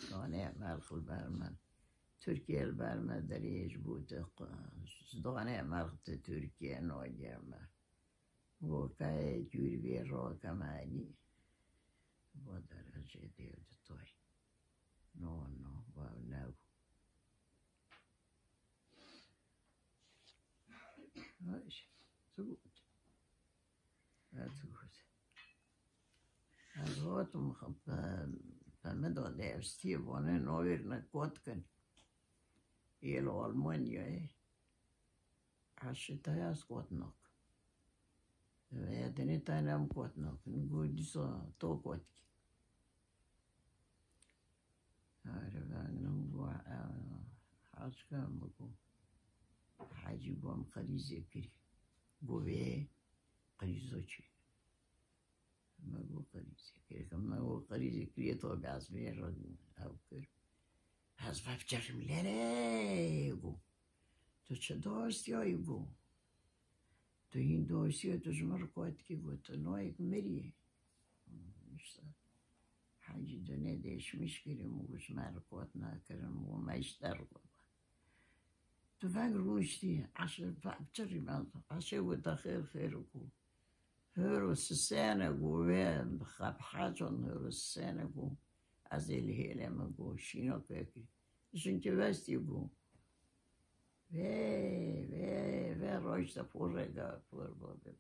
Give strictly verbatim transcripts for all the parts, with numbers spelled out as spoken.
Dane merx li ber me. Tirkiye li ber me derê ji bo te qu-, dane merx te Tirkiye nagere me. Wokayê cûr vê rake me elî. Bo derece dê di toy. No, no, wa ne bû. Ay, tu got. Ha, tu got. Ez gotim, pe-, pemê de dê evstiyê bone navêrine kot kin. Yê li Almanyayê. Eşitaya ez kot nakim. Ve dinê tane em kot nakin. Got dîsa to kot kî. Are ben got, e, hacka min got. Hacî got em qerîzê kirî. Got vê qerîzo çi? Me got qerîzê kirî. Me got qerîzê kirî, to bi ez vê re ew kir. Ez vefçerim lere got. Tu çi dostiyayî got. Tu hîn dostiyê tu ji min re kot kî got. Tu nayê ku mirî. Îşte. Hecî dinê dêşmiş kirî, min got ji me re kot nakirin, min got me ji te re got. Tu veng rûniştî, eşê vefçirî me, eşê wê te xêr xêr got. Hêro sisêne got, wê xebhacan hêro sisêne got. Ez ê li hêlê min got, şîna pêkî. Jinkê vestî got. Vê, vê, vê rojda porê da, por babê.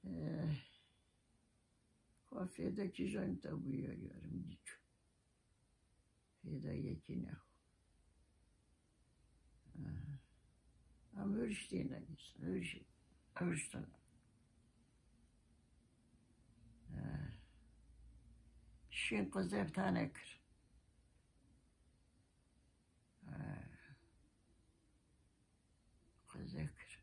Eh, ka fêda kîjan te bûya yarim dîçû. Fêda yekî ne. Eh, em huriştî ne, huriş-, huriştin. Eh, şîn qizê bi tane kir. Eh, qizê kir.